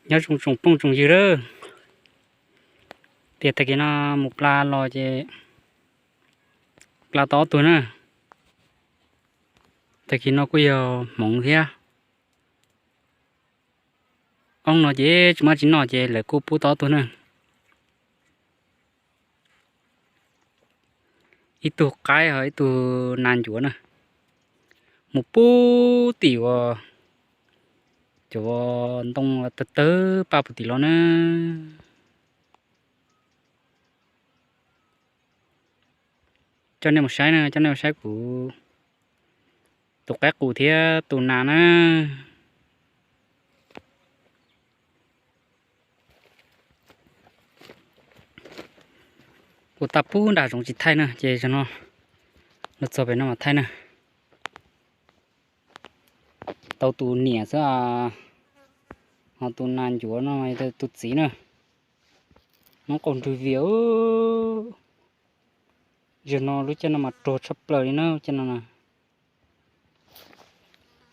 Nyob zoo tsoom phooj tsoom ywg lawm, tias tag kis no mus pla los ces pla tau ob tug na. Tag kis no kuj yog hmoov thiab. Oob no ces tsis muaj tsis noj ces lawv kuj pub tau ob tug na. Ib tug qaib ho ib tug nas ncuav na. Mus pub tim uas cov ntoo tawg tawg paj puag tim los na. Coj nej mus saib na, coj nej mus saib kuv tus qaib qus thiab tus nas na. Ua tau pub nram zoov tsis thaij na, ces zaum no los txog pem no mas thaij na. Tau tus niam xwb, ho tus nas ncuav no tus txiv na. Noob qaug nrwg vias. Zaum no lub caij no mas rog tshaj plaws li na, caij no na.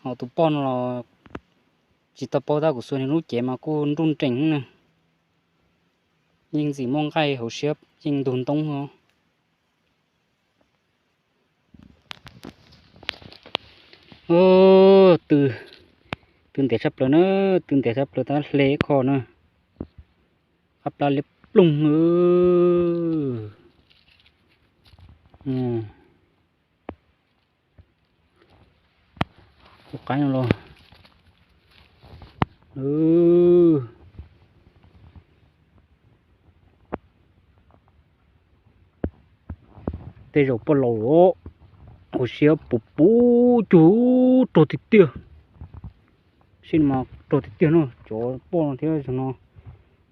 Ho tus poj no los tsis tau paub tab, kuv xuas niag lub cev mas kuj nruj nrees na. Yeej ntxim muaj nqaij hauv siab yeej ntug ntoob os. Tw, tw ntev tshaj plaws na, tw ntev tshaj plaws tab hle ib qho na. Qab plab liab ploog. Tus qaib no los. Tej zaum poj laus los hauv siab puv puv cug, rog tiag tiag. Sib mas rog tiag tiag no, cov poj no thiab zaum no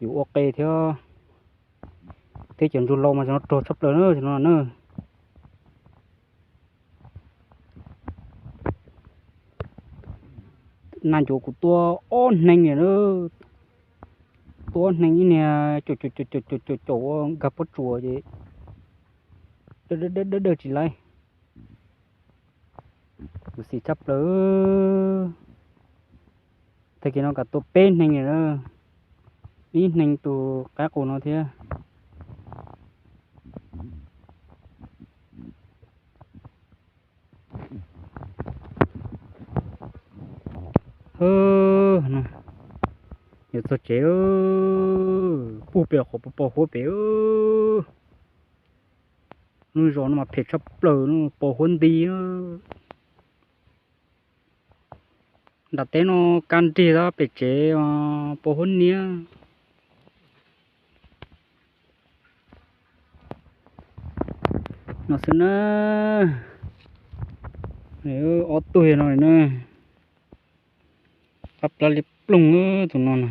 yus ua qe thiab, thiab cov ntsuag laus mas zaum no rog tshaj plaws na, zaum no na. Nas ncuav kuv tua ob hneev lawm, tua ob hneev ib niag caum caum caum caum caum ua nkag pob tsuas ces dawb dawb tsis laib. Kuv xim tshaj plaws. Tag kis no kam tua peb hneev lawm, ib hneev tus qaib qus no thiab. Yuav txog tsev, puag pem qhov pos huab pem. Lub zos no mas phem tshaj plaws, pos huab nti. Nram teb no kaj nrig tab, pem tsev pos huab niab. No xwb na, ob tug no na, qab plab liab ploog tus no na.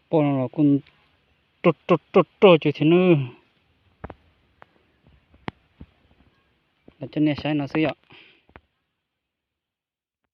Poj no los kuj rog rog rog rog cuag thiab na. Los coj nej saib no xwb yom.